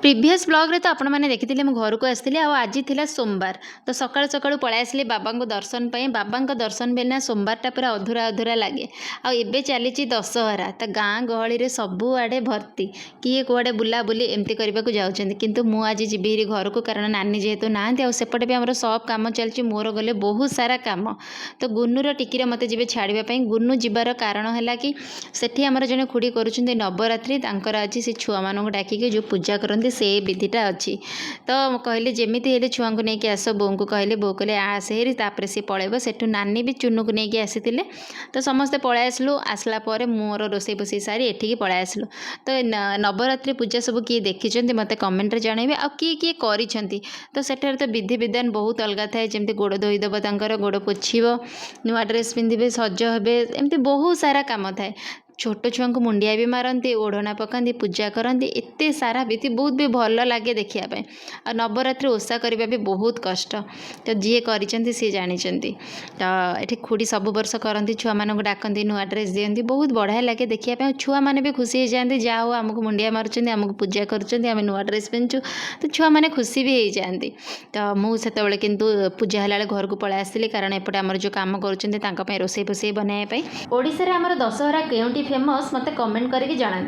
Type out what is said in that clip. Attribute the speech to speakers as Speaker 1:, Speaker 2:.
Speaker 1: Previous ବ୍ଲଗ୍ରେ ତ ଆପଣମାନେ ଦେଖିଥିଲେ, ମୁଁ ଘରକୁ ଆସିଥିଲି ଆଉ ଆଜି ଥିଲା ସୋମବାର। ତ ସକାଳୁ ସକାଳୁ ପଳାଇ ଆସିଲି ବାବାଙ୍କୁ ଦର୍ଶନ ପାଇଁ। ବାବାଙ୍କ ଦର୍ଶନ ବିନା ସୋମବାରଟା ପୁରା ଅଧୁରା ଅଧୁରା ଲାଗେ। ଆଉ ଏବେ ଚାଲିଛି ଦଶହରା, ତ ଗାଁ ଗହଳିରେ ସବୁଆଡ଼େ ଭର୍ତ୍ତି। କିଏ କୁଆଡ଼େ ବୁଲାବୁଲି ଏମିତି କରିବାକୁ ଯାଉଛନ୍ତି, କିନ୍ତୁ ମୁଁ ଆଜି ଯିବି ହେରି ଘରକୁ, କାରଣ ନାନୀ ଯେହେତୁ ନାହାନ୍ତି ଆଉ ସେପଟେ ବି ଆମର ସପ୍ କାମ ଚାଲିଛି। ମୋର ଗଲେ ବହୁତ ସାରା କାମ। ତ ଗୁନୁର ଟିକିର ମୋତେ ଯିବେ ଛାଡ଼ିବା ପାଇଁ। ଗୁନୁ ଯିବାର କାରଣ ହେଲା କି ସେଠି ଆମର ଜଣେ ଖୁଡ଼ି କରୁଛନ୍ତି ନବରାତ୍ରି, ତାଙ୍କର ଆଜି ସେ ଛୁଆମାନଙ୍କୁ ଡାକିକି ଯେଉଁ ପୂଜା କରନ୍ତି, ସେ ବିଧିଟା ଅଛି। ତ କହିଲେ, ଯେମିତି ହେଲେ ଛୁଆଙ୍କୁ ନେଇକି ଆସ। ବୋଉଙ୍କୁ କହିଲେ, ବୋଉ କହିଲେ ଆସେ ହେରି, ତାପରେ ସିଏ ପଳେଇବ ସେଠୁ। ନାନୀ ବି ଚୁନୁକୁ ନେଇକି ଆସିଥିଲେ। ତ ସମସ୍ତେ ପଳେଇ ଆସିଲୁ। ଆସିଲା ପରେ ମୋର ରୋଷେଇ ଫୋଷେଇ ସାରି ଏଠିକି ପଳେଇ ଆସିଲୁ। ତ ନବରାତ୍ରି ପୂଜା ସବୁ କିଏ ଦେଖିଛନ୍ତି, ମୋତେ କମେଣ୍ଟରେ ଜଣାଇବେ ଆଉ କିଏ କିଏ କରିଛନ୍ତି। ତ ସେଠାରେ ତ ବିଧି ବିଧାନ ବହୁତ ଅଲଗା ଥାଏ, ଯେମିତି ଗୋଡ଼ ଧୋଇଦେବ, ତାଙ୍କର ଗୋଡ଼ ପୋଛିବ, ନୂଆ ଡ୍ରେସ୍ ପିନ୍ଧିବେ, ସଜ ହେବେ, ଏମିତି ବହୁତ ସାରା କାମ ଥାଏ। ଛୋଟ ଛୁଆଙ୍କୁ ମୁଣ୍ଡିଆ ବି ମାରନ୍ତି, ଓଢ଼ଣା ପକାନ୍ତି, ପୂଜା କରନ୍ତି। ଏତେ ସାରା ବିଧି, ବହୁତ ବି ଭଲ ଲାଗେ ଦେଖିବା ପାଇଁ। ଆଉ ନବରାତ୍ରି ଓଷା କରିବା ବି ବହୁତ କଷ୍ଟ, ତ ଯିଏ କରିଛନ୍ତି ସିଏ ଜାଣିଛନ୍ତି। ତ ଏଠି ଖୁଡ଼ି ସବୁ ବର୍ଷ କରନ୍ତି, ଛୁଆମାନଙ୍କୁ ଡାକନ୍ତି, ନୂଆ ଡ୍ରେସ୍ ଦିଅନ୍ତି। ବହୁତ ବଢ଼ିଆ ଲାଗେ ଦେଖିବା ପାଇଁ ଆଉ ଛୁଆମାନେ ବି ଖୁସି ହେଇଯାଆନ୍ତି, ଯାହା ହଉ ଆମକୁ ମୁଣ୍ଡିଆ ମାରୁଛନ୍ତି, ଆମକୁ ପୂଜା କରୁଛନ୍ତି, ଆମେ ନୂଆ ଡ୍ରେସ୍ ପିନ୍ଧୁଛୁ। ତ ଛୁଆମାନେ ଖୁସି ବି ହେଇଯାଆନ୍ତି। ତ ମୁଁ ସେତେବେଳେ କିନ୍ତୁ ପୂଜା ହେଲା ବେଳେ ଘରକୁ ପଳେଇ ଆସିଲି, କାରଣ ଏପଟେ ଆମର ଯେଉଁ କାମ କରୁଛନ୍ତି, ତାଙ୍କ ପାଇଁ ରୋଷେଇ ଫୋଷେଇ ବନାଇବା ପାଇଁ। ଓଡ଼ିଶାରେ ଆମର ଦଶହରା କେଉଁଠି ଫେମସ୍, ମୋତେ କମେଣ୍ଟ କରିକି ଜଣାନ୍ତୁ।